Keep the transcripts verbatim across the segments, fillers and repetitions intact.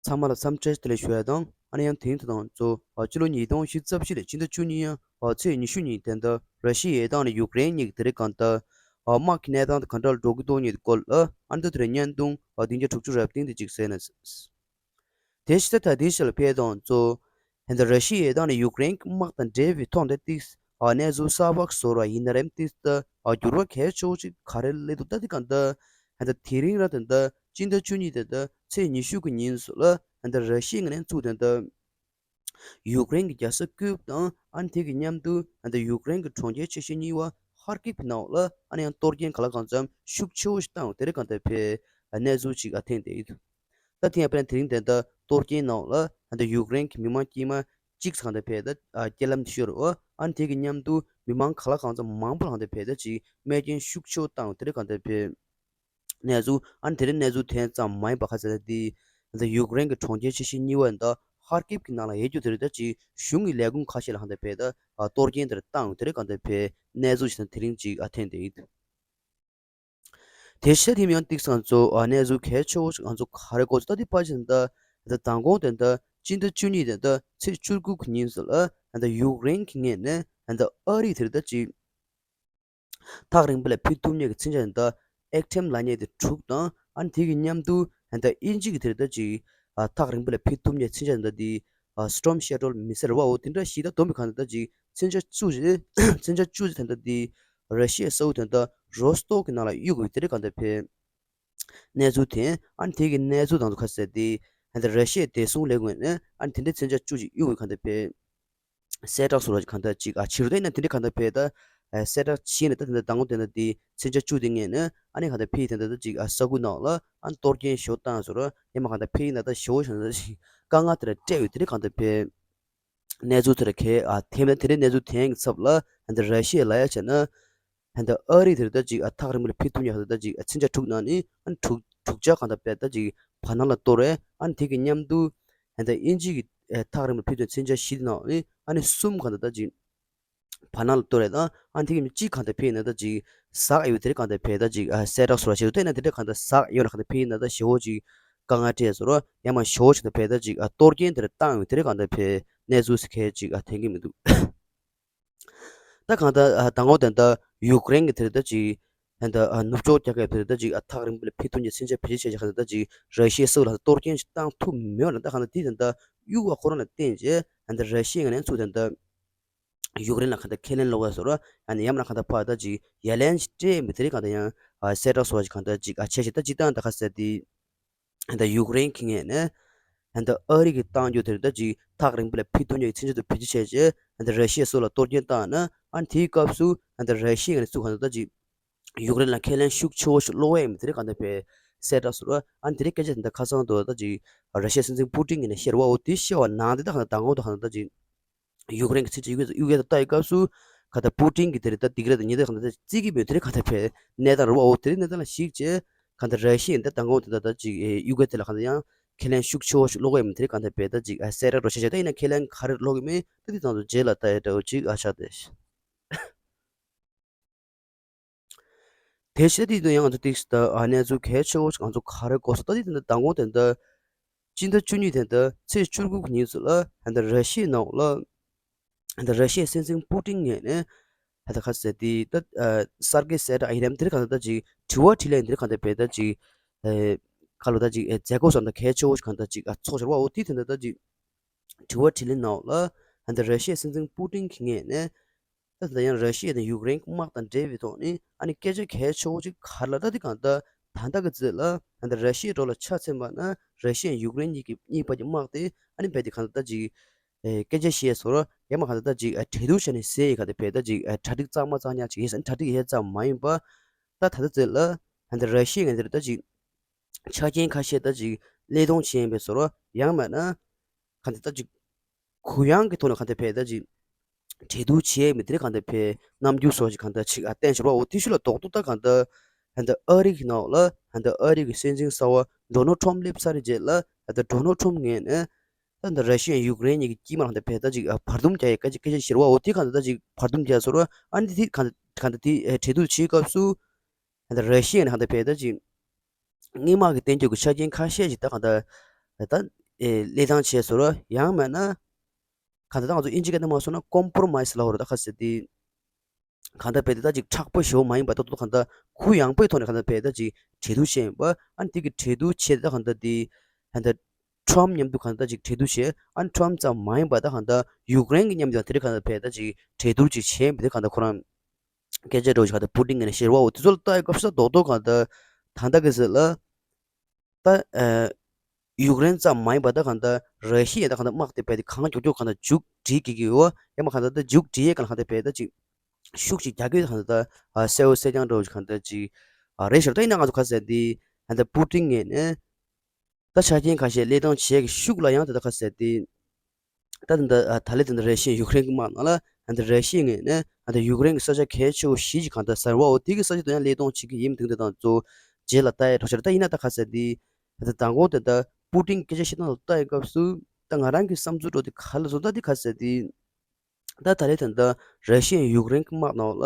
ཚང་མ་ལ་འཚམས་འདྲི་བདེ་ལེགས་ཞུ་ཡ་དང་། ཨ་ནི་ཡང་དེ་རིང་དང་ཚོ་ཨ་སྤྱི་ལོ་ཉིས་སྟོང་ཉི་ཤུ་རྩ་བཞི་ལོའི་ཕྱི་ཟླ་བཅུ་གཉིས་ཡང་ཨ་ཚེས་ཉི་ཤུ་ཉིན་དེ་འདྲ་ར་ཤི་ཡའི་ཡར་ཐང་ནས་ཡུཀ་རེན་གཉིས་ཀྱི་དེ་རིང་གང་ལྟར་ཨ་དམག་གི་གནས་སྟངས་དེ་ག་འདྲ་འགྲོ་གི་འདུག་མཁན་གྱི་སྐོར་ལ། ཨ་ནི་ད་དེ་རིང་བརྙན་ཐུང་ཨ་བདུན་བརྒྱ་དྲུག་ཅུ་རེ་བདུན་དེ་གཅིག་གསན་ན། དེ་ཕྱི་ཟླ་ད་ལྟའི་ཆར་ལ་ཕེབས་དང་གཙོ། ཧན་ད་ར་ཤི་ཡའི་ཡར་ཐང་ནས་ཡུཀ་རེན་གྱི་དམག་དང་འབྲེལ་བའི་ཐོག་འདི་ཏིག་ཨ་གནས་ཚུལ་གསར་པ་བཟོ་ར་ཡིན་ན་རེམ་ཏིག་ད་ཨ་འགྱུར་བ་གལ་ཆེ་བོ་ཅིག་ག་རེ་སླེབས་འདུག་ད་འདི་གང་ལྟར་ཧན་ད་དེ་རིང་ར་ད་ལྟ་སྤྱི་ཟླ་བཅུ་གཉིས་ད་ལྟ་ཚེས་ཉི་ཤུ་གི་ཉིན་སུ་ལ་ཧན་ད་ར་ཤི་ཡའི་ངོས་ནས་ཚུགས་ད་ལྟ་ཡུཀ་རེན་གྱི་རྒྱལ་ས་ཀིབ་དང་ཨ་ནི་དེ་གི་མཉམ་དུ་ཧན་ད་ཡུཀ་རེན་གྱི་གྲོང་ཁྱེར་ཆེ་ཤོས་གཉིས་པ་ཧར་ཀིབ་ནང་ལ་ཨ་ནི་ཡང་གཏོར་སྐྱོན་ག་ལ་གང་འཚམ་ཤུགས་ཆེ་བོ་ཞིག་བཏང་ཡོད་དེ་རེད་གང་ལྟར་ཕེ་གནས་ཚུལ་ཅིག་ཨ་ཐོན་བསྡད་ཡོད། ད་ཐེངས་ཨ་ཕན་དེ་རིང་དེ་ལྟར་གཏོར་སྐྱོན་ནང་ལ་ད་ལྟ་ཡུཀ་རེན་གྱི་མི་མང་དཀྱུས་མ་གཅིག་ཚང་དང་ཕེ་ད་རྐྱེན་ལམ་དུ་ཤོར་བ། ཨ་ནི་དེ་གི་མཉམ་དུ་མི་མང་ག་ལ་གང་འཚམ་མང་པོ་ལ་གང་དང་ཕེ་ད་ཅིག་རྨས་སྐྱོན་ཤུགས་ཆེ་བོ་བཏང་ཡོད་དེ་རེད་གང་དང་ཕེ་གནས་ཚུལ། ཨ་ནི་དེ་རིང་གནས་ཚུལ་དེ་ཙམ་མ་ཡིན་པ་ཁ་ཚ་ན་དེ་ད་ལྟ་ཡུཀ་རེན་གྱི་གྲོང་ཁྱེར་ཆེ་ཤོས་གཉིས་པ་ད་ཧར་ཀིབ་ཀྱི་ནང་ལ་ཡོད་རྒྱུ་དེ་རེད། ད་ཅིག་གཞུང་གི་ལས་ཁུངས་ཁ་ཤས་ལ་གང་དང་ཕེ་ད་གཏོར་སྐྱོན་དེ་རེད་བཏང་ཡོད་དེ་རེད་གང་དང་ཕེ་གནས་ཚུལ་ཞིག་ད་དེ་རིང་ཅིག་ཨ་ཐོན་བསྡད་ཡོད། དེ་ཤ་དེ་མིན་ཡང་ཏིག་སང་ཚོ་ཨ་གནས་ཚུལ་གལ་ཆེ་བོ་ཞིག་ང་ཚོ་ག་རེ་གོ་ཚོད་ལྟ་དེ་ཕ་ཆེན་ད་ད་མདང་དགོང་དེ་ད་སྤྱི་ཟླ་བཅུ་གཉིས་དེ་ད་ཚེས་བཅུ་དགུ་གི་ཉིན་སུ་ལ་ད་ཡུཀ་རེན་གྱི་ངོས་ནས་ད་ཨ་རི་དེར་ད་ཅིག་ཐག་རིང་པོ་ལ་ཕེབས་ཐུབ་མཁན་གྱི་མཚོན་ཆ་ད་ཨེག་ཊེམ་ལབ་མཁན་དེ་དྲུག་དང་ཨ་ནི་དེ་གི་མཉམ་དུ་ད་དབྱིན་ཇི་གི་དེར་ད་ཅིག་ཐག་རིང་པོ་ལ་ཕེབས་ཐུབ་མཁན་མཚོན་ཆ་ད་དེ་སི་ཊོམ་ཤེ་ཌོལ་མི་སེལ་བ་འོ་དེ་འདྲ་ཞིག་ད་བསྡོམས་པའི་ཁ་ད་ད་ཅིག་མཚོན་ཆ་བཅུ་ཞིག་མཚོན་ཆ་བཅུ་ཞིག་ད་ད་དེ་ར་ཤི་ཡའི་ས་ཁུལ་དེ་ད་རོ་སི་ཏོབ་ཀྱི་ནང་ལ་གཡུག་དགོས་དེ་རེད་གང་ལྟར་ཕེ་གནས་ཚུལ་དེ། ཨ་ནི་དེ་གི་གནས་ཚུལ་དང་དུ་ཁ་གསལ་ཏེ་ཧན་ད་ར་ཤི་ཡའི་བདེ་སྲུང་ལས་ཁུངས་ནས་ཨ་ནི་དེ་འདྲའི་མཚོན་ཆ་བཅུ་ཞིག་གཡུག་དགོས་གང་ལྟར་ཕེ་གསལ་བསྒྲགས་སུ་ར་ཅིག་གང་ལྟར་ཅིག་ཨ་ཕྱི་རུ་དེ་ནས་དེ་འདྲའི་གང་ལྟར་ཕེ་ད་གསལ་བསྒྲགས་བྱས་ནས་ད་དེ་འདྲ་མདང་དགོང་དེ་འདྲ་དེ་མཚོན་ཆ་བཅུ་དེ་ངས་ནས་ཨ་ནི་གང་ལྟར་ཕེ་དེ་འདྲ་ད་ཅིག་ཨ་ས་ཁུལ་ནང་ལ་ཨ་ནི་གཏོར་སྐྱོན་ཞོ་བཏང་སོ་ར་ཡང་མ་གང་ལྟར་ཕེ་ཡིན་ན་ད་ཞོ་ཞོ་ན་ད་ཅིག་དཀའ་ངལ་དེ་འདྲ་སྤྲད་ཡོད་དེ་འདྲའི་གང་ལྟར་ཕེ། གནས་ཚུལ་དེ་འདྲ་གས་ཨ་ཐེམ་ལ་དེ་འདྲའི་གནས་ཚུལ་ཐེན་གྱི་ཚབ་ལ་ཧན་ད་ར་ཤི་ཡ་ལ་ཡ་བྱས་ན་ཧན་ད་ཨ་རི་དེ་འདྲ་ད་ཅིག་ཨ་ཐག་རིང་པོ་ལ་ཕེབས་ཐུབ་མཁན་ཧན་ད་ད་ཅིག་ཨ་མཚོན་ཆ་དྲུག་ནང་ནས་ཨ་ནི་དྲུག་དྲུག་ཆ་གང་ལྟར་ཕེ་ད་ཅིག་བར་སྣང་ལ་གཏོར་རེད། ཨ་ནི་དེ་གི་མཉམ་དུ་ཧན་ད་དབྱིན་ཇི་གི་ཨ་ཐག་རིང་པོ་ལ་ཕེབས་ཐུབ་མཚོན་ཆ་བཞི་དེ་ནང་ནས་ཨ་ནི་གསུམ་གང་ལྟར་ད་ཅིག་བར་སྣང་ལ་གཏོར་རེད། ཨ་ཨ་ནི་དེ་གི་གཅིག་གང་ལྟར་ཕེ་ཡིན་ན་ད་ཅིག་ཟག་ཡོད་དེ་རེད་གང་ལྟར་ཕེ་ད་ཅིག་ཨ་གསལ་བསྒྲགས་སུ་ར་བྱེད་དུ་བལྟས་ན་དེ་འདྲ་གང་ལྟར་ཟག་ཡོད་ལ་གང་ལྟར་ཕེ་ཡིན་ན་ད་ཞེ་བོ་ཅིག་དཀའ་ངལ་འཕྲད་སོ་ར་ཡང་མ་ཞེ་བོ་ཅིག་ད་ཕེ་ད་ཅིག་ཨ་གཏོར་སྐྱོན་དེ་འདྲ་བཏང་ཡོད་དེ་རེད་གང་ལྟར་ཕེ་གནས་ཚུལ་ཟེར་མཁན་ཅིག་ཨ་ཐོན་གྱི་མི་འདུག་ད་གང་ལྟར་ཨ་མདང་དགོང་དེ་འདྲ་ཡུཀ་རེན་གྱི་དེར་ད་ཅིག་ཧན་ད་ཨ་ནུབ་ཕྱོགས་རྒྱལ་ཁབ་དེར་ད་ཅིག་ཨ་ཐག་རིང་པོ་ལ་ཕེབས་ཐུབ་མཁན་མཚོན་ཆ་བེད་སྤྱོད་བྱས་བྱས་གང་ལྟར་ད་ཅིག་ར་ཤི་ཡའི་ས་ཁུལ་ལ་གཏོར་སྐྱོན་ཞིག་བཏང་ཐུབ་མེད་པ་ལ་ད་གང་ལྟར་དེ་དེ་འདྲ་གཡུག་པ་ཁོ་རང་ལ་བརྟེན་བྱས་ཧན་ད་ར་ཤི་ཡའི་ངོས་ནས་ཚུར་དེ་འདྲ་ཡུཀ་རེན་ལ་གང་ལྟར་ཁས་ལེན་སློག་ཡ་སོ་ར་ཡང་ན་ཡང་མིན་ན་གང་ལྟར་ཕར་ད་ཅིག་ཡ་ལན་ཞིག་སྤྲད་མི་དེ་རིགས་གང་ལྟར་ཡང་ཨ་གསལ་བསྒྲགས་སོ་བ་ཞིག་གང་ལྟར་ཅིག་ཨ་བྱས་བྱས་ད་ཅིག་བཏང་ད་ག་ཟེར་དེ། ད་ཡུཀ་རེན་གྱི་ངོས་ནས་ད་ཨ་རི་གི་བཏང་རྒྱུ་དེར་ད་ཅིག་ཐག་རིང་པོ་ལ་ཕེབས་ཐུབ་མཁན་གྱི་མཚོན་ཆ་དེ་བེད་སྤྱོད་བྱས་རྗེས་ད་ར་ཤི་ཡའི་སོ་ལ་གཏོར་སྐྱོན་བཏང་ན་ཨ་ནི་དེའི་སྐབས་སུ་ད་ར་ཤི་ཡའི་ངོས་ནས་ཚུར་གང་ལྟར་ད་ཅིག་ཡུཀ་རེན་ལ་ཁས་ལེན་ཤུགས་ཆེ་བོ་ཞིག་སློག་ཡས་མི་དེ་རིགས་གང་ལྟར་ཕེ་གསལ་བསྒྲགས་སོ་ར་ཨ་ནི་དེ་རིགས་སྐད་ཆ་དེ་འདྲ་ཁ་སང་དུ་ད་ཅིག་ར་ཤི་ཡའི་སྲིད་འཛིན་པུ་ཏིན་གྱིས་ནས་བཤད་ར་བ་འོ་དེ་བཤད་པ་ནང་དེ་ད་གང་ལྟར་མདང་དགོང་དུ་གང་ལྟར་ད་ཅིག་ཡུཀ་རེན་གྱི་ཚིག་ཅིག་གཡུག་གཡུག་ཡ་ད་ལྟ་སྐབས་སུ་ག་ད་པུ་ཏིན་གྱི་དེ་རེད་ད་སྡིགས་ར་ད་ཉེས་ད་གང་ལྟར་ད་བརྩི་གི་མེད་དེ་རེད་གང་ལྟར་ཕེ་གནས་སྟངས་རེད་བ། འོ་དེ་རེད་གནས་སྟངས་ལ་གཞིགས་བྱས་གང་ལྟར་ར་ཤི་ཡ་ད་མདང་དགོང་དེ་ད་ད་ཅིག་ཡུཀ་རེན་དེ་ལ་གང་ལྟར་ཡང་ཁས་ལེན་ཤུགས་ཆེ་བོ་ཞིག་སློག་གི་ཡོད་མེད་དེ་རེད་གང་ལྟར་ཕེ་ད་ཅིག་ཨ་གསལ་བསྒྲགས་རོ་བྱས་བྱས་ད་ཡིན་ན་ཁས་ལེན་ག་རེ་སློག་གི་མེད་ད་དེ་ཙང་དུ་རྗེས་ལ་ལྟ་ཡ་འདྲ་བོ་ཅིག་ཨ་ཆགས་ཏེ། དེ་བྱས་དུས་དུ་ཡང་ང་ཚོ་ཏིག་ད་ཨ་གནས་ཚུལ་གལ་ཆེ་བོ་ཞིག་ང་ཚོ་ག་རེ་གོ་སོང་ད་དེ་དེ་འདྲ་མདང་དགོང་དེ་འདྲ་སྤྱི་ཟླ་བཅུ་གཉིས་དེ་འདྲ་ཚེས་བཅུ་དགུ་གི་ཉིན་སུ་ལ་ད་ར་ཤི་ཡའི་ནང་ལ་ད་ར་ཤི་ཡའི་སྲིད་འཛིན་པུ་ཏིན་ངོས་ནས་ད་ད་ག་ཟེར་དེ་ད་གསར་འགོད་གསལ་བསྒྲགས་ཨ་ཡིན་ནམ་དེ་རིགས་གང་ལྟར་ད་ཅིག་དྲི་བ་དྲིས་ལན་དེ་རིགས་གང་ལྟར་ཕེ་ད་ཅིག་ཁ་ལོ་ད་ཅིག་མཛད་སྒོ་སོགས་ད་གལ་ཆེ་བོ་ཞིག་གང་ལྟར་ཅིག་ཨ་ཚོགས་བཞག་པ་འོ་དེ་དེ་འདྲ་ད་ཅིག་དྲི་བ་དྲིས་ལན་ནང་ལ་ད་ད་ར་ཤི་ཡའི་སྲིད་འཛིན་པུ་ཏིན་གྱི་ངོས་ནས། ད་ད་ཡང་ར་ཤི་ཡ་དང་ཡུཀ་རེན་དམག་དང་འབྲེལ་བའི་ཐོག་ནས་ཨ་ནི་སྐད་ཆ་གལ་ཆེ་བོ་ཅིག་ག་རེ་ལབ་ད་དེ་གང་ལྟར་ད་ལྟ་གི་ཚེ་ལ་ད་ལྟ་ར་ཤི་ཡའི་འགྲོ་ལ་ཆ་མཚོན་པ་ན་ར་ཤི་ཡ་ཡུཀ་རེན་གཉིས་ཀྱི་གཉིས་བར་གྱི་དམག་དེ་ཨ་ནི་རྦད་དེ་གང་ལྟར་ད་ཅིག་ཨེ་སྐད་ཆ་བཤད་སོང་ར་ཡང་མ་གང་ལྟར་ད་ཅིག་ཨ་གྲོས་བསྡུར་བྱས་ནས་ཟེར་ཡི་ག་དེ་རྦད་ད་ཅིག་ཨ་གྲ་སྒྲིག་གཙང་མ་གཙང་ཉག་ཅིག་ཡིན་ཟེར་གྲ་སྒྲིག་ཡས་ཙམ་མ་ཡིན་པ་ད་ད་ལྟ་ཚེ་ལ་ད་ལྟ་ར་ཤི་ཡ་ངོས་ནས་ད་ཅིག་ཆ་རྐྱེན་ཁ་ཤས་ད་ཅིག་གླེང་སློང་བྱས་ཡིན་པའི་སོ་ར་ཡང་མེད་ན། གང་ལྟར་ད་ཅིག་གུ་ཡངས་ཀྱི་ཐོག་ནས་གང་ལྟར་ཕེ་ད་ཅིག་གྲོས་བསྡུར་བྱས་མི་དེ་གང་ལྟར་ཕེ་རྣམ་འགྱུར་སོགས་ཀྱི་གང་ལྟར་ཅིག་ཨ་བསྟན་ཤོར་བ་འོ་དེ་ཤུ་ལ་རྡོག་རྡོག་ད་གང་ལྟར་ཧན་ད་ཨ་རི་གི་ནང་ལ་ཧན་ད་ཨ་རི་གི་སྲིད་འཛིན་གསར་བ་ཌོ་ནལ་ཊམ་སླེབས་ཚར་རྗེས་ལ་ཧན་ད་ཌོ་ནལ་ཊམ་ངོས་ནས་ད་ད་ར་ཤི་ཡ་ཡུཀ་རེན་གཉིས་ཀྱི་དཀྱིལ་མ་ལ་གང་ལྟར་ཕེ་ད་ཅིག་ཨ་བར་འདུམ་རྒྱག་ཡའི་སྐད་ཆ་སྐད་ཆ་བཤད་བ་འོ་དེ་གང་ལྟར་ད་ཅིག་བར་འདུམ་རྒྱག་སོང་ར་ཨ་ནི་དེ་གང་ལྟར་གང་ལྟར་དེ་གྲོས་བསྡུར་བྱེད་སྐབས་སུ། ད་ར་ཤི་ཡ་ནས་གང་ལྟར་ཕེ་ད་ཅིག་སྔོན་མ་གི་བསྟན་བཅོས་ཀྱི་ཆ་རྐྱེན་ཁ་ཤས་ཤིག་ད་གང་ལྟར་ད་ ཨེ་གླེང་སྟངས་བྱས་སོང་ར། ཡང་མིན་ན་གང་ལྟར་ད་ང་ཚོ་དབྱིན་ཇི་སྐད་ནང་མ་སོང་ན་ཀོམ་པོ་རོ་མའི་སི་ལབ་ཡོད་རེད། ད་ག་ཟེར་དེ། གང་ལྟར་དཔེ་དེ་ད་ཅིག་མཁྲེགས་པོ་ཞེ་པོ་མ་ཡིན་པ་ད་དུང་གང་ལྟར་གུ་ཡངས་པོའི་ཐོག་ནས་གང་ལྟར་དཔེ་ད་ཅིག་གྲོས་བསྡུར་བྱས་ཡིན་པ། ཨ་ནི་དེ་གི་གྲོས་བསྡུར་བྱས་ད་གང་ལྟར་དེ་གང་ལྟར་ཁྲོམ་མཉམ་དུ་གང་ལྟར་ཅིག་གྲོས་བསྡུར་བྱས། ཨ་ནི་ཁྲོམ་ཙམ་མ་ཡིན་པ་ད་གང་ལྟར་ཡུཀ་རེན་གྱི་མཉམ་དུ་དེ་རིང་གང་ལྟར་དཔེ་ད་ཅིག་གྲོས་བསྡུར་ཅིག་བྱས་ཡིན་པ་དེ་གང་ལྟར་ཁོ་རང་སྐད་ཆ་འདྲ་བོ་ཞིག་གང་ལྟར་པུ་ཏིན་ངོས་ནས་བཤད་རེད་པ། འོ་དེ་ཚོ་ལ་ལྟ་ཡི་སྐབས་སུ་ད་རྡོག་རྡོག་གང་ལྟར་ད་ལྟ་གི་ཟེར་ལ། ད་ཨ་ཡུཀ་རེན་ཙམ་མ་ཡིན་པ་ད་གང་ལྟར་ར་ཤི་ཡས་ད་གང་ལྟར་དམག་དེ་རྦད་དེ་གང་མགྱོགས་མགྱོགས་གང་ལྟར་མཇུག་སྒྲིལ་དགོས་ཀྱི་ཡོད། ཡང་མ་གང་ལྟར་ད་མཇུག་སྒྲིལ་ཡས་གང་ལ་གང་ལྟར་རྦད་ད་ཅིག་ཤུགས་ཅིག་རྒྱག་དགོས་གང་ལྟར་ད་གསལ་པོ་གསལ་རྐྱང་འདྲ་བོ་ཞིག་གང་ལྟར་ཅིག་ཨ་རེད་ཤག་ད་ཡིན་ན་ང་ཚོ་ག་ཟེར་དེ་གང་ལྟར་པུ་ཏིན་ངོས་ནས་ད་ཆ་རྐྱེན་ཁ་ཤས་གླེང་སྟངས་བྱེད་ཀྱི་ཤུགས་ལ་ཡང་དེ་ད་ག་ཟེར་དེ། ད་དེ་འདྲ་ཨ་ད་ལན་དེ་འདྲ་ར་ཤི་ཡ་ཡུཀ་རེན་གྱི་དམག་ནང་ལ་ཨ་འདི་ར་ཤི་ཡའི་ངོས་ནས་ཨ་འདི་ཡུཀ་རེན་གྱི་ས་ཆ་གལ་ཆེ་བོ་བཞི་ཅིག་གང་ལྟར་ཟ་རེད་པ། འོ་དེ་གི་ས་ཆ་དེ་ཡང་གླེང་སྟངས་བྱེད་ཀྱི་ཡིན་མི་འདུག་དེ་དང་གཙོ་རྗེས་ལ་ལྟ་ཡ་གྲོགས་ཤར། ད་ཡིན་ན་ད་ག་ཟེར་དེ་ཨ་འདི་མདང་དགོང་དེ་ད་པུ་ཏིན་སྐད་ཆ་བཤད་སྟངས་ལ་ལྟ་ཡི་སྐབས་སུ་ད་ང་རང་གི་བསམ་ཚུལ་འདྲ་བོ་དེ་ག་ལ་སོང་ད་དེ་ག་ཟེར་དེ། ད་ད་རེས་ད་ལྟ་ར་ཤི་ཡ་ཡུཀ་རེན་གྱི་དམག་ནང་ལ་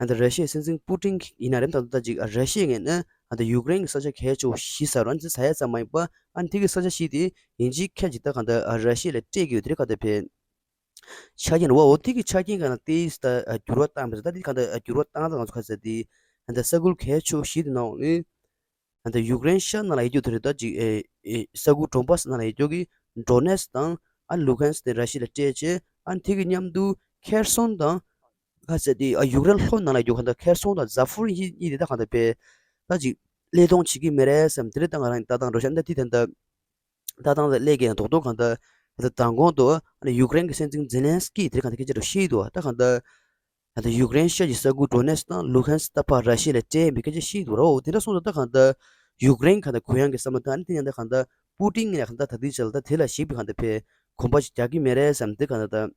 ད་ལྟ་ར་ཤི་ཡའི་སྲིད་འཛིན་པུ་ཏིན་ཡིན་ན་རེད། ད་ལྟ་ཅིག་ཨ་ར་ཤི་ཡའི་ངོས་ནས་ཨ་ད་ཡུཀ་རེན་གྱི་ས་ཆ་གལ་ཆེ་བོ་བཞི་ཟ་རོ་ཨ་ནི་ཟ་ཡ་ཙམ་མ་ཡིན་པ་ཨ་ནི་དེ་གི་ས་ཆ་བཞི་དེ་ཡིན་གཅིག་མིན་གཅིག་ད་གང་ལྟར་ཨ་ར་ཤི་ཡ་ལ་སྤྲད་ཀྱི་ཡོད་དེ་རེད། གང་ལྟར་ཕན་ཆ་རྐྱེན་རེད་པ། འོ་དེ་གི་ཆ་རྐྱེན་གང་ལ་དེ་ད་ཨ་འགྱུར་བ་བཏང་བ་རེད། ད་དེ་གང་ལྟར་ཨ་འགྱུར་བ་བཏང་ད་ང་ཚོ་ག་ཟེར་དེ་ད་ལྟ་ས་ཁུལ་གལ་ཆེ་བོ་བཞི་དེ་ནང་ནས། ད་ལྟ་ཡུཀ་རེན་ཤར་ནང་ལ་ཡོད་རྒྱུ་དེ་རེད། ད་ཅིག་ཨེ་ཨེ་ས་ཁུལ་ཌོན་བྷ་སི་ནང་ལ་ཡོད་རྒྱུ་གི་ཌོ་ནེ་སི་དང་ཨ་ལུ་ཧན་སི་དེ་ར་ཤི་ཡ་ལ་སྤྲད་བྱས། ཨ་དེ་གི་མཉམ་དུ་ཁེར་སོན་དང་ག་ཟེར་དེ་ཨ་ཡུཀ་རེན་ལྷོ་ནང་ལ་ཡོད་རྒྱུ་གང་ལྟར་ཁེར་སོན་དང་ཛ་ཕུར་གཉིས་གཉིས་དེ་ད་གང་ལྟར་དཔེ་ད་ཅིག་གླེང་སྟངས་བྱེད་ཀྱི་མེད་རེད་བསམ། དེ་རེད། ད་ང་རང་ལྟ་སྟངས་འདྲ་བོ་ཞིག་ད་དེ་ད་ལྟ་ལྟ་སྟངས་ལ་གླེང་གི་ཡང་རྡོག་རྡོག་གང་ལྟར་ད་ལྟ་མདང་དགོང་དུ་ཨ་ནི་ཡུཀ་རེན་གྱི་སྲིད་འཛིན་ཛེ་ལན་སི་ཀི་དེ་རིང་གང་ལྟར་སྐད་ཆ་འདྲ་བོ་བཤད་ཀྱི་འདུག་ད་གང་ལྟར། ད་ལྟ་ཡུཀ་རེན་ཤར་གྱི་ས་ཁུལ་ཌོ་ནེ་སི་དང་ལུ་ཧན་སི་ད་ཕར་ར་ཤི་ཡ་ལ་སྤྲད་ཡིན་པའི་སྐད་ཆ་བཤད་ཀྱི་འདུག་ར། འོ་དེ་འདྲ་སོང་ཙང་ད་གང་ལྟར་ཡུཀ་རེན་གང་ལྟར་གུ་ཡངས་ཀྱི་བསམ་བློ་དང་ཨ་ནི་དེ་ཡང་ད་གང་ལྟར་པུ་ཏིན་ངོས་ནས་གང་ལྟར་ད་ལྟའི་ཆར་ལ་ད་དེ་ལ་གཞིགས་པའི་གང་ལྟར་ཕན་གོམ་པ་ཞིག་རྒྱག་གི་མེད་རེད་བསམ། དེ་གང་ལྟར་ད་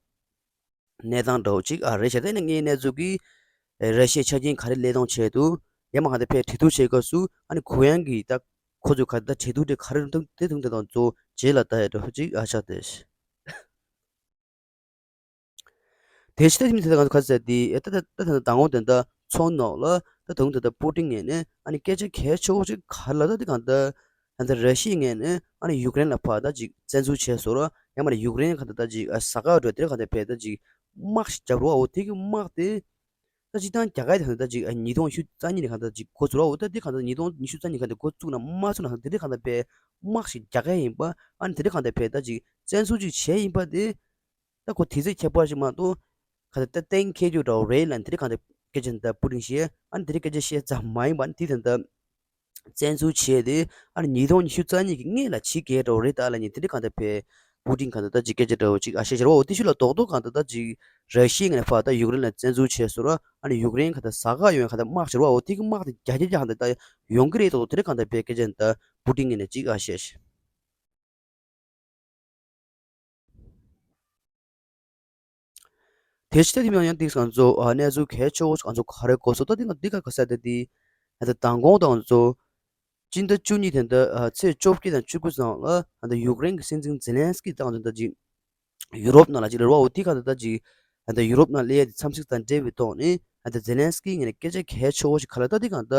གནས་སྟངས་འདྲ་བོ་ཅིག་ཨ་རེད་ཤག་ད་ནི་ངའི་གནས་ཚུལ་གྱིས་ཨེ་ར་ཤི་ཡའི་ཆ་རྐྱེན་ག་རེ་གླེང་སྟངས་བྱས་འདུག་ཡང་མ་གང་ལྟར་ཕན་གྲོས་བསྡུར་བྱེད་སྐབས་སུ་ཨ་ནི་གུ་ཡངས་ཀྱི་ད་ཁོ་ཚོས་ག་ད་གྲོས་བསྡུར་དེ་ག་རེ་འདུག་དེ་དུང་དེ་དང་གཙོ་རྗེས་ལ་ལྟ་ཡ་འདྲ་བོ་ཅིག་ཨ་ཆགས་ཏེ། དེ་ཕྱི་ད་ཐིམ་དེ་ད་ག་ཟེར་དེ་ཨེ་ད་ད་ད་ད་མདང་དགོང་དེ་འདྲ་ཚོགས་ནང་ལ་ད་དུང་དེ་ད་པུ་ཏིན་ངོས་ནས་ཨ་ནི་སྐད་ཆ་གལ་ཆེ་བོ་ཅིག་ག་རེ་ལབ་ད་དེ་གང་ལྟར་ཨ་ད་ར་ཤི་ཡའི་ངོས་ནས་ཨ་ནི་ཡུཀ་རེན་ལ་ཕར་ད་ཅིག་བཙན་འཛུལ་བྱས་སོང་ར། ཡང་མ་ནས་ཡུཀ་རེན་གང་ལྟར་ད་ཅིག་ཨ་ཟ་ཁང་འགྲོ་དེ་གང་ལྟར་ཕན་ད་ཅིག་དམག་ཞིག་རྒྱབ་རོགས་འོ་དེ་གི་དམག་དེ་ད་ཅིག་ད་རྒྱ་གར་དེ་གང་ལྟར་ད་ཅིག་ཨ་ཉིས་སྟོང་ཉི་ཤུ་རྩ་གཉིས་ནས་གང་ལྟར་ཅིག་འགོ་བཙུགས་རོགས་འོ་ད་དེ་གང་ལྟར་ཉིས་སྟོང་ཉི་ཤུ་རྩ་གཉིས་གང་ལྟར་འགོ་བཙུགས་ན་མ་བཙུགས་ན་དེ་དེ་གང་ལྟར་ཕན་དམག་ཞིག་རྒྱག་གི་ཡིན་པ། ཨ་ནི་དེ་དེ་གང་ལྟར་ཕན་ད་ཅིག་བཙན་འཛུལ་ཅིག་བྱས་ཡིན་པ་དེ། ད་ཁོ་དེ་ཚོའི་ཁྱད་པར་ཞིག་མ་གཏོགས། ག་ད་ལྟ་གཏན་འཁེལ་རྒྱུ་འདྲ་བོ་རེད་ལབ་དེ་རིང་གང་ལྟར་སྐད་ཆ་འདི་ལྟར་པུ་ཏིན་བཤད། ཨ་ནི་དེ་རིང་སྐད་ཆ་བཤད་ཙམ་མ་ཡིན་པ་ཨ་ནི་དེ་ད་ལྟ་བཙན་འཛུལ་བྱས་ཏེ་ཨ་ནི་ཉིས་སྟོང་ཉི་ཤུ་རྩ་གཉིས་ཀྱི་སྔོན་ལ་བྱེད་དགོས་འདྲ་བོ་རེད་ད་ལབ་ནས་དེ་རིང་གང་ལྟར་ཕན་པུ་ཏིན་གང་ལྟར་ད་ཅིག་སྐད་ཆ་འདྲ་བོ་ཅིག་ཨ་བཤད་བྱས་རེད་པ། འོ་དེ་ཤུལ་ལ་རྡོག་རྡོག་གང་ལྟར་ད་ཅིག་ར་ཤི་ཡའི་ངོས་ནས་ཕར་ད་ཡུཀ་རེན་ལ་བཙན་འཛུལ་བྱས་སོང་ར། ཨ་ནི་ཡུཀ་རེན་གང་ལྟར་ཟ་ཁང་ཡོད་གང་ལྟར་དམག་བྱས་རེད་པ། འོ་དེ་གི་དམག་དེ་རྒྱ་རྒྱ་རྒྱ་གང་ལྟར་ད་ཡོང་གི་རེད་དོ། དེ་རིང་གང་ལྟར་ཕན་སྐད་ཆ་འདི་ལྟར་པུ་ཏིན་ངོས་ནས་ཅིག་ཨ་བཤད། དེ་ཕྱི་ད་ཐིམ་ཡང་ཡང་ཏིག་ང་ཚོ་ཨ་གནས་ཚུལ་གལ་ཆེ་བོ་ང་ཚོ་ག་རེ་གོ་སོང་ད་འདི་ང་འདི་ག་ག་ས་ད་འདི་ཨ་ད་མདང་དགོང་དང་ང་ཚོ་སྤྱི་ཟླ་བཅུ་གཉིས་དེ་འདྲ་ཨ་ཚེས་བཅོ་བརྒྱད་དང་བཅུ་དགུ་ཙམ་ལ་ཨ་ད་ཡུཀ་རེན་གྱི་སྲིད་འཛིན་ཛེ་ལན་སི་ཀི་དང་ང་ཚོ་ད་ཅིག་ཡུ་རོབ་ནང་ལ་ཅིག་རེད་པ། འོ་དེ་ག་ད་ད་ཅིག་ཨ་ད་ཡུ་རོབ་ནང་སླེབས་ཡ་དེ་འཚམས་གཟིགས་དང་འབྲེལ་བའི་ཐོག་ནས་ཨ་ད་ཛེ་ལན་སི་ཀི་ངོས་ནས་སྐད་ཆ་གལ་ཆེ་བོ་ཞིག་ག་ལ་ད་འདི་ག་ད། ད་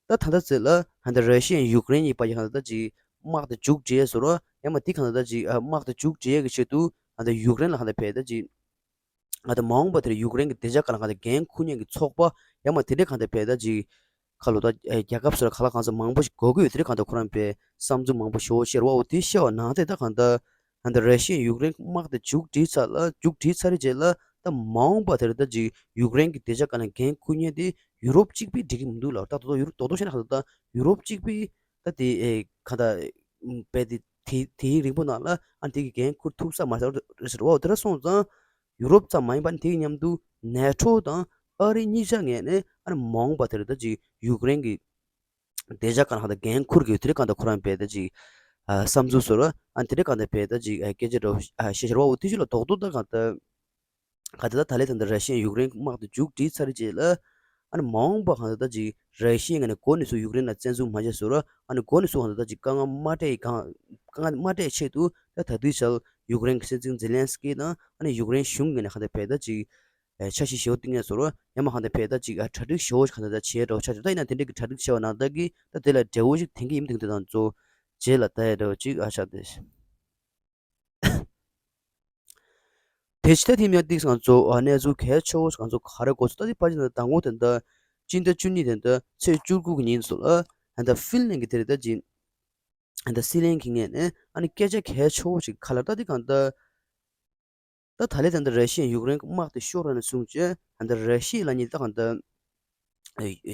ད་ལྟ་ཚེ་ལ་ཧན་ད་ར་ཤི་ཡ་ཡུཀ་རེན་གཉིས་བར་གྱི་ཧན་ད་ཅིག་དམག་དེ་མཇུག་སྒྲིལ་སོང་ར། ཡང་མ་དེ་གང་ད་ད་ཅིག་ཨ་དམག་དེ་མཇུག་སྒྲིལ་ཡས་ཀྱི་ཆེད་དུ་ཧན་ད་ཡུཀ་རེན་ལ་ཧན་ད་ཕན་ད་ཅིག་ཨ་ད་མ་འོངས་པ་དེར་ཡུཀ་རེན་གྱི་བདེ་འཇགས་སྒང་ལ་ཧན་ད་འགན་འཁུར་མཁན་གྱི་ཚོགས་པ་ཡང་མ་དེ་འདྲས་གང་ད་ཕན་ད་ཅིག་ཁ་ལོ་ད་ཨེ་རྒྱལ་ཁབ་སོགས་ལ་ག་ལ་གང་ཟག་མང་པོ་ཞིག་དགོས་ཀྱི་ཡོད། དེ་འདྲས་གང་ད་ཁོ་རང་ཕན་བསམ་ཚུལ་མང་པོ་ཞིག་བཤད་པ་འོ་དེ་བཤད་པ་ནང་དེ་ད་གང་ད་ཧན་ད་ར་ཤི་ཡ་ཡུཀ་རེན་དམག་དེ་མཇུག་སྒྲིལ་ཚར་ལ་མཇུག་སྒྲིལ་ཚར་རེད་རྗེས་ལ་ད་མ་འོངས་པ་དེར་ད་ཅིག་ཡུཀ་རེན་གྱི་བདེ་འཇགས་སྒང་ལ་འགན་འཁུར་མཁན་དེ་ཡུ་རོབ་གཅིག་པུས་འགྲིག་གི་མི་འདུག་ལ། ད་དོ་དོ་ཡུ་རོབ་དོ་དོ་བཤད་ན་ག་ད་ད་ཡུ་རོབ་གཅིག་པུས་ད་དེ་ཨེ་ག་ད་བས་དེ་དེ་དེ་ཡིན་རིང་པོ་ནང་ལ་ཨ་དེ་གི་འགན་འཁུར་ཐུབ་ས་མ་རེད་ཟེར་བ་འོ་དེ་འདྲ་སོང་ཙང་ཡུ་རོབ་ཙམ་མ་ཡིན་པ་དེ་གི་མཉམ་དུ་ནེ་ཊོ་དང་ཨ་རི་གཉིས་ཆ་ངོས་ནས་ཨ་མ་འོངས་པ་དེར་ད་ཅིག་ཡུཀ་རེན་གྱི་བདེ་འཇགས་སྒང་ལ་ཧ་ད་འགན་འཁུར་གྱི་ཡོད། དེ་རིང་གང་ད་ཁོ་རང་ཕན་ད་ཅིག་ཨ་བསམ་ཚུལ་བཟོ་ར། ཨ་དེ་རིང་གང་ད་ཕན་ད་ཅིག་ཨ་སྐད་ཆ་འདྲ་བོ་ཨ་བཤད་བྱས་ར་བ་འོ་དེ་ཤུལ་ལ་རྡོག་རྡོག་ད་གང་ད་ག་ད་ད་ད་ལས་ད་ད་ར་ཤི་ཡ་ཡུཀ་རེན་དམག་དེ་མཇུག་སྒྲིལ་ཚར་རྗེས་ལ་ཨ་ནི་མ་འོངས་པ་གང་ད་ད་ཅིག་ར་ཤི་ཡའི་ངོས་ནས་འགོ་ནས་བཟུང་ཡུཀ་རེན་ལ་བཙན་འཛུལ་མ་བྱས་བཟོ་ར། ཨ་ནི་འགོ་ནས་བཟུང་གང་ད་ད་ཅིག་དཀའ་ངལ་མ་སྤྲད་གང་དཀའ་ངལ་མ་སྤྲད་ཆེད་དུ་ད་ད་དུས་ཆར་ཡུཀ་རེན་གྱི་སྲིད་འཛིན་ཛེ་ལན་སི་ཀི་དང་ཨ་ནི་ཡུཀ་རེན་གཞུང་ངོས་ནས་གང་ད་ཕན་ད་ཅིག་ཨེ་འཆར་གཞི་ཞེ་པོ་བཏིང་ཡས་བཟོ་ར། ཡང་མ་གང་ད་ཕན་ད་ཅིག་ཨ་གྲ་སྒྲིག་ཞེ་པོ་ཞིག་གང་ད་ད་བྱས་འདྲ་བོ་ཆགས་བྱུང་། ད་ཡིན་ན་དེ་འདྲའི་གི་གྲ་སྒྲིག་བྱས་པ་ནང་ལྟར་གི་ད་དེ་ལ་འབྲས་བུ་ཞིག་ཐོན་གི་ཡིན་མི་འདུག་དེ་དང་གཙོ་རྗེས་ལ་ལྟ་ཡས་འདྲ་བོ་ཅིག་ཨ་ཆགས་ཏེ། དེ་ཕྱི་ད་ཐེངས་ཡང་ཏིག་ང་ཚོ་ཨ་གནས་ཚུལ་གལ་ཆེ་བོ་ཞིག་ང་ཚོ་ག་རེ་གོ་སོང་ད་དེ་ཕ་ཅི་ན་མདང་དགོང་དེ་འདྲ་སྤྱི་ཟླ་བཅུ་གཉིས་དེ་འདྲ་ཚེས་བཅུ་དགུ་གི་ཉིན་སུ་ལ་ཨ་ད་ཧྥིན་ལན་གི་དེ་རེད་ད་ཅིག་ཨ་ད་སྲིད་བློན་གི་ངོས་ནས་ཨ་ནི་སྐད་ཆ་གལ་ཆེ་བོ་ཞིག་ག་ལ་ད་དེ་གང་ད། ད་ད་ལས་ད་ད་ར་ཤི་ཡ་ཡུཀ་རེན་གི་དམག་དེ་ཤོར་ར་ནས་བཟུང་བྱས་ད་ད་ར་ཤི་ཡ་ལ་ཉིད་ད་གང་ད།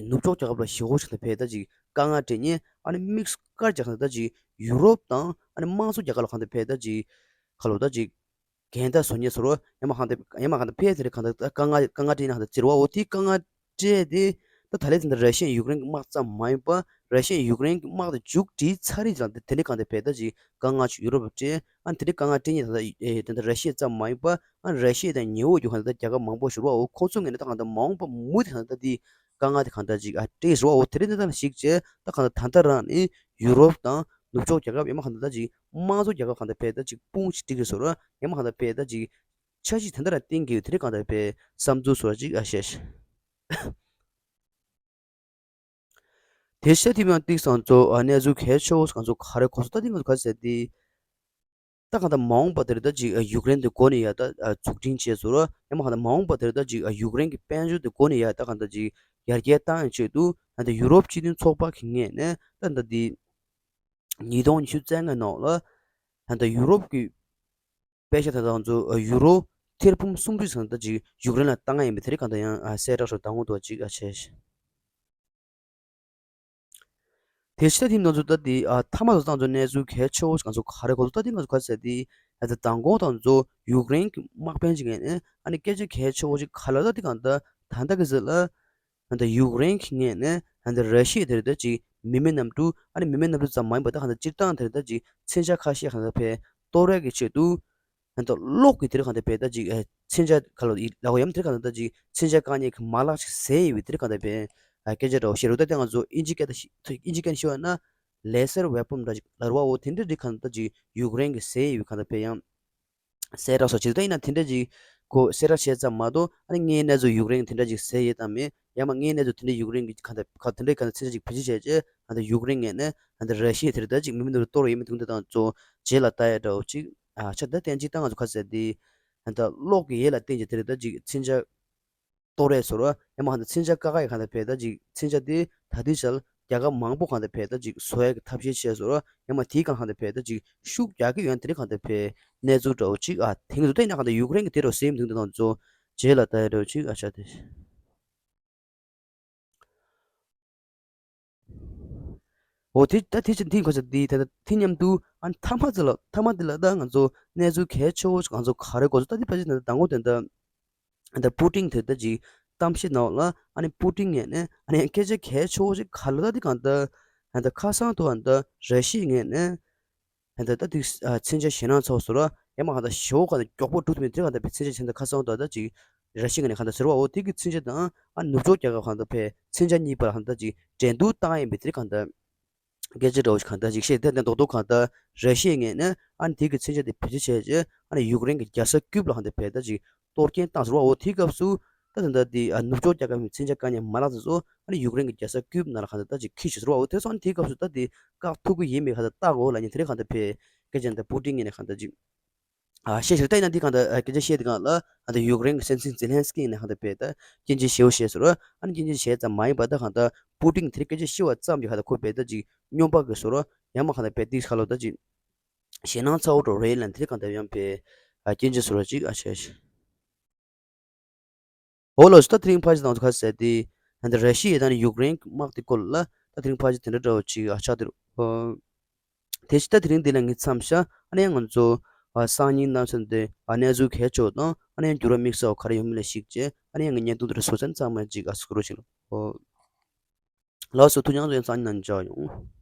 ནུབ་ཕྱོགས་རྒྱལ་ཁབ་ལ་ཞི་གོ་ཞིག་དང་བས་ད་ཅིག་དཀའ་ངལ་སྤྲད་ཉེ་ཨ་ནི་དམིགས་བཀར་རྒྱག་ན་ད་ཅིག་ཡུ་རོབ་དང་ཨ་ནི་དམངས་གཙོ་རྒྱལ་ཁབ་ལ་གང་ད་བས་ད་ཅིག་ཁ་ལོ་ད་ཅིག་འགལ་ཟླ་བཟོ་ཉེ་སོ་རོ་ཡ་མ་གང་ད་ཡ་མ་གང་ད་ཕས་དེ་རེ་གང་ད་དཀའ་ངལ་དཀའ་ངལ་སྤྲད་ན་གང་ད་ཟེར་བ་འོ་དེ་དཀའ་ངལ་སྤྲད་དེ་ད་ད་ལས་དེ་འདྲ་ར་ཤི་ཡ་ཡུཀ་རེན་གྱི་དམག་ཙམ་མ་ཡིན་པ་ར་ཤི་ཡ་ཡུཀ་རེན་གྱི་དམག་དེ་མཇུག་སྒྲིལ་ཚར་རིས་ལ་དེ་འདྲའི་གང་དེ་བས་ད་ཅིག་དཀའ་ངལ་ཅིག་ཡུ་རོབ་ལ་སྤྲད་ཨ་དེ་འདྲའི་དཀའ་ངལ་སྤྲད་ཉེ་ད་ད་དེ་འདྲ་ར་ཤི་ཡ་ཙམ་མ་ཡིན་པ་ཨ་ར་ཤི་ཡ་དང་ཉེ་འོག་གི་གང་དེ་ད་རྒྱལ་ཁབ་མང་པོ་ཞུ་བ་འོ་ཁོང་ཚོ་ངོས་ནས་ད་གང་དེ་མ་འོངས་པ་མུ་མཐུད་གང་དེ་ད་དེ་དཀའ་ངལ་དེ་གང་དེ་ཅིག་ཨ་སྤྲད་ཞུ་བ་འོ་དེ་འདྲའི་གནས་སྟངས་ལ་གཞིགས་བྱས་ད་གང་དེ་ད་ལྟ་རང་ནི་ཡུ་རོབ་དང་ནུབ་ཕྱོགས་རྒྱལ་ཁབ་ཡ་མ་གང་དེ་ད་ཅིག་དམངས་གཙོ་རྒྱལ་ཁབ་གང་དེ་བས་ད་ཅིག་དཔུང་ཅིག་སྒྲིག་རེད་སོ་ར་ཡ་མ་གང་དེ་བས་ད་ཅིག་འཆར་གཞི་དེ་འདྲ་ར་བཏིང་གི་ཡོད་དེ་རིང་གང་ལྟར་པའི་བསམ་ཚུལ་སོགས་ཅིག་ཨ་བཤད། དེ་བཤད་དུས་ཡང་ཏིག་སང་ཚོ་ཨ་གནས་ཚུལ་གལ་ཆེ་བོ་ང་ཚོ་ག་རེ་གོ་སོང་ད་ཏིག་ང་ཚོ་ག་རེ་ཟེར་ཏེ། ད་གང་ལྟར་མ་འོངས་པ་དེར་ད་ཅིག་ཡུཀ་རེན་དེ་འགོ་ནས་ཡ་ད་འཛུགས་སྐྲུན་བྱས་སོ་ར་ཡང་མ་གང་ལྟར་མ་འོངས་པ་དེར་ད་ཅིག་ཡུཀ་རེན་གྱི་དཔལ་འབྱོར་དེ་འགོ་ནས་ཡ་ད་གང་ལྟར་ཅིག་ཡར་རྒྱས་བཏང་ཡང་ཆེད་དུ་ད་ལྟ་ཡུ་རོབ་སྤྱི་མཐུན་ཚོགས་པ་གི་ངོས་ནས་ད་ལྟ་འདི་ཉིས་སྟོང་ཉི་ཤུ་རྩ་ལྔ་ནང་ལ་ད་ལྟ་ཡུ་རོབ་ཀྱི་པེ་ཤ་ད་ང་ཚོ་ཡུ་རོ་ཐེར་འབུམ་སུམ་ཅུ་ཙམ་ད་ཅིག་ཡུཀ་རེན་ལ་བཏང་ཡ་ཡིན་པའི་དེ་རིང་གང་ལྟར་ཡང་གསལ་བསྒྲགས་སོགས་དང་པོ་ཏོག་ཅིག་ཨ་བྱས། དེ་ཕྱི་ད་ཐེངས་ང་ཚོ་ད་དེ་ཨ་མཐའ་མ་དུ་ད་ང་ཚོ་གནས་ཚུལ་གལ་ཆེ་བོ་ཞིག་ང་ཚོ་ག་རེ་གོ་ཚོ་ད་དེ་ང་ཚོ་ག་རེ་ཟེར་དེ་ཨ་ད་མདང་དགོང་ད་ང་ཚོ་ཡུཀ་རེན་གྱི་དམག་དཔོན་ཅིག་ངོས་ནས་ཨ་ནི་སྐད་ཆ་གལ་ཆེ་བོ་ཞིག་ག་ལ་ད་དེ་གང་ལྟར་ད་ལྟ་གི་ཟེར་ལ། ཨ་ད་ཡུཀ་རེན་གྱི་ངོས་ནས་ཨ་ད་ར་ཤི་ཡ་དེར་ད་ཅིག་མི་མེད་གནམ་གྲུ་ཨ་ནི་མི་མེད་གནམ་གྲུ་ཙམ་མ་ཡིན་པ་ད་གང་ལྟར་སྤྱིར་བཏང་དེར་ད་ཅིག་མཚོན་ཆ་ཁ་ཤས་གང་ལྟར་ཕར་གཏོར་ཡག་གི་ཆེད་དུ་ཨ་ད་གློག་གི་དེར་གང་ལྟར་ཕར་ད་ཅིག་མཚོན་ཆ་ག་ལ་ལ་གོ་ཡམ་དེར་གང་ལྟར་ད་ཅིག་མཚོན་ཆ་བཀག་ཉེན་གྱི་མ་ལག་ཅིག་བཟོས་ཡོད་པའི་དེར་གང་ལྟར་ཕར་སྐད་ཆ་འདྲ་བོ་བཤད་རོགས་ད་ལྟ་ང་ཚོ་ཨིན་ཇི་སྐད་ད་ཨིན་ཇི་སྐད་ནས་ཞུ་བ་ན་ལེ་སར་ཝེ་པོན་འདྲ་ཅིག་ལ་རུ་བ་འོ་དེ་འདྲ་རིགས་གང་ལྟར་ད་ཅིག་ཡུཀ་རེན་གྱི་བཟོས་ཡོད་པའི་གང་ལྟར་ཕར་ཡང་། གསལ་བསྒྲགས་སོགས་བྱེད་དུས་ད་ཡིན་ན་དེ་འདྲ་ཅིག་གོ་གསལ་བསྒྲགས་བྱས་ཙམ་མ་གཏོགས་ཨ་ནི་དངོས་གནས་ཚོ་ཡུཀ་རེན་དེ་འདྲ་ཅིག་ཟེར་ཡོད་དམ་མེད་ཡང་མ་དངོས་གནས་ཚོ་དེ་འདྲ་ཡུཀ་རེན་གྱི་ག་འདྲ་ག་དེ་འདྲ་ག་འདྲ་ཚིག་ཅིག་བེད་སྤྱོད་བྱས་རྗེས་ཨ་ད་ཡུཀ་རེན་ངོས་ནས་ཨ་ད་ར་ཤི་ཡ་དེར་ད་ཅིག་མི་མི་འདུག་གཏོར་ཡོད་མི་འདུག་འདི་དང་ཚོ་རྗེས་ལ་ལྟ་ཡ་འདྲ་བོ་ཅིག་ཨ་ཆ་ད་བསྟན་ཅིག་ད་ང་ཚོ་ག་ཟེར་དེ་ཨ་ད་གློག་གི་ཡས་ལ་བརྟེན་བྱས་དེར་ད་ཅིག་མཚོན་ཆ། གཏོར་རས་སོ་ར་ཡང་མ་གང་ལྟར་མཚོན་ཆ་བཀག་ཡ་གང་ལྟར་བས་ད་ཅིག་མཚོན་ཆ་དེ་ད་ལྟའི་ཆར་རྒྱལ་ཁབ་མང་པོ་གང་ལྟར་བས་ད་ཅིག་བཟོ་ཡ་གི་ཐབས་ཤེས་བྱས་སོ་ར་ཡང་མ་དེའི་གང་གང་ལྟར་བས་ད་ཅིག་ཤུགས་རྒྱག་གི་ཡོད་དེ་རིང་གང་ལྟར་བས་གནས་ཚུལ་འདྲ་བོ་ཅིག་ཨ་དེང་དུ་ད་ཡིན་ན་གང་ལྟར་ཡུཀ་རེན་གྱི་དེ་རུ་སེམས་དུང་དུ་དང་ཚོ་རྗེས་ལ་ལྟ་ཡ་འདྲ་བོ་ཅིག་ཨ་ཆ་དེ། འོ་དེ་ད་དེ་ཕྱིར་འདི་གོ་ཆ་འདི་ད་ལྟ་དེ་མཉམ་དུ་ཨ་མཐའ་མ་ཚོ་ལ་མཐའ་མ་འདི་ལ་ད་ང་ཚོ་གནས་ཚུལ་གལ་ཆེ་བོ་ང་ཚོ་ག་རེ་གོ་ཚོ་ད་འདི་ཕལ་ཆེར་ད་ལྟ་དང་པོ་དེ་འདྲ། ཨ་ད་པུ་ཏིན་དེ་ད་ཅིག་གཏམ་བཤད་ནང་ལ་ཨ་ནི་པུ་ཏིན་ངོས་ནས་ཨ་ནི་སྐད་ཆ་གལ་ཆེ་བོ་ཞིག་ག་ལ་ད་དེ་གང་ལྟར་ཨ་ད་ཁ་སང་དུ་ཨ་ད་ར་ཤི་ཡ་ངོས་ནས་ཨ་ད་ད་དེ་མཚོན་ཆ་ཞེད་སྣང་ཚ་བོ་ཟེར་བ་ཡང་མ་གང་ལྟར་ཞེ་བོ་གང་ལྟར་མགྱོགས་པོ་འགྲོ་ཐུབ་མིན་དེ་གང་ལྟར་པའི་མཚོན་ཆ་ཆེན་ད་ཁ་སང་དུ་ཨ་ད་ཅིག་ར་ཤི་ཡ་ངོས་ནས་གང་ལྟར་ཟེར་བ་འོ་དེ་གི་མཚོན་ཆ་དང་ཨ་ནུབ་ཕྱོགས་རྒྱལ་ཁབ་གང་ལྟར་ཕའི་མཚོན་ཆ་གཉིས་བར་གང་ལྟར་ཅིག་འགྲན་བསྡུར་བཏང་ཡིན་པའི་དེ་གང་ལྟར། སྐད་ཆ་འདྲ་བོ་ཞིག་གང་ལྟར་ཅིག་བཤད་དེ་ནས་རྡོག་རྡོག་གང་ལྟར་ར་ཤི་ཡའི་ངོས་ནས་ཨ་ནི་དེ་གི་མཚོན་ཆ་དེ་བེད་སྤྱོད་བྱས་རྗེས་ཨ་ནི་ཡུཀ་རེན་གྱི་རྒྱལ་ས་ཀིབ་ལ་གང་ལྟར་བེད་ད་ཅིག་གཏོར་སྐྱོན་བཏང་ཟེར་བ་འོ་དེའི་སྐབས་སུ་ད་ད་ལྟ་དེ་ཨ་ནུབ་ཕྱོགས་རྒྱལ་ཁབ་ཀྱི་མཚོན་ཆ་བཀག་ཉར་མ་ལག་དེ་ཚོ་ཨ་ནི་ཡུཀ་རེན་གྱི་རྒྱལ་ས་ཀིབ་ནང་ལ་གང་ལྟར་ད་ཅིག་འཁྱེར་བཞག་ཟེར་བ་འོ་དེ་སོང་ཨ་ནི་དེའི་སྐབས་སུ་ད་དེ་བཀག་ཐུབ་ཀྱི་ཡིན་མེད་གང་ལྟར་བལྟ་དགོས་ལབ་མཁན་དེ་རིང་གང་ལྟར་བེད་སྐད་ཆ་འདི་པུ་ཏིན་ངོས་ནས་གང་ལྟར་ཅིག་ཨ་བཤད་ཤེས་ད་ཡིན་ན་འདི་གང་ལྟར་ཨ་སྐད་ཆ་བཤད་དེ་གང་ལ་ཨ་ད་ཡུཀ་རེན་གྱི་སྲིད་འཛིན་ཛེ་ལན་སི་ཀི་ནས་གང་ལྟར་བས་ད་སྐྱོན་བརྗོད་ཞེ་པོ་བྱས་ཟེར་རོ། ཨ་ནི་སྐྱོན་བརྗོད་བྱས་ཙམ་མ་ཡིན་པར་ད་གང་ལྟར་པུ་ཏིན་དེར་སྐད་ཆ་བཤད་པ་ཙམ་གྱིས་གང་ལྟར་ཁོ་བས་ད་ཅིག་སྨྱོན་པ་གི་ཟེར་རོ། ཡང་མ་གང་ལྟར་བས་ཏིག་ཁ་ལོ་ད་ཅིག་ཞེད་སྣང་ཚ་བོ་འགྲོ་རེད་ལབ་དེ་གང་ལྟར་ཡང་བས་ཨ་སྐྱོན་བརྗོད་ཟེར་རོ་ཅིག་ཨ་བྱས། འོ་ལགས་སོ། ད་དེ་རིང་ཕལ་ཆེར་ང་ཚོ་ག་རེ་ཟེར་ཏེ། ད་ར་ཤི་ཡ་དང་ཡུཀ་རེན་དམག་དེ་སྐོར་ལ་ད་དེ་རིང་ཕལ་ཆེར་དེ་འདྲ་འདྲ་བོ་ཅིག་ཨ་ཆགས་འདུག་དེ་ཕྱིར་ད་དེ་རིང་འདི་ལ་ངས་མཚམས་བཞག་ཨ་ནི་ཡང་ང་ཚོ་ཨ་སང་ཉིན་གནངས་ཚེ་འདི་ཨ་གནས་ཚུལ་གལ་ཆེ་བ་དང་ཨ་ནི་ཡང་འགྱུར་བ་དམིགས་བསལ་བ་ག་རེ་ཡོང་མིན་ལ་གཞིགས་བྱས་ཨ་ནི་ཡང་ངས་བརྙན་ཐུང་འདི་འདྲ་བཟོ་ཚན་གཙང་མ་ཅིག་ཨ་བཟོ་རོགས་བྱེད་ལ། ལགས་སོ། ཐུགས་རྗེ་ཆེ། ཡང་སང་ཉིན་ནང་མཇལ་ཡོང་།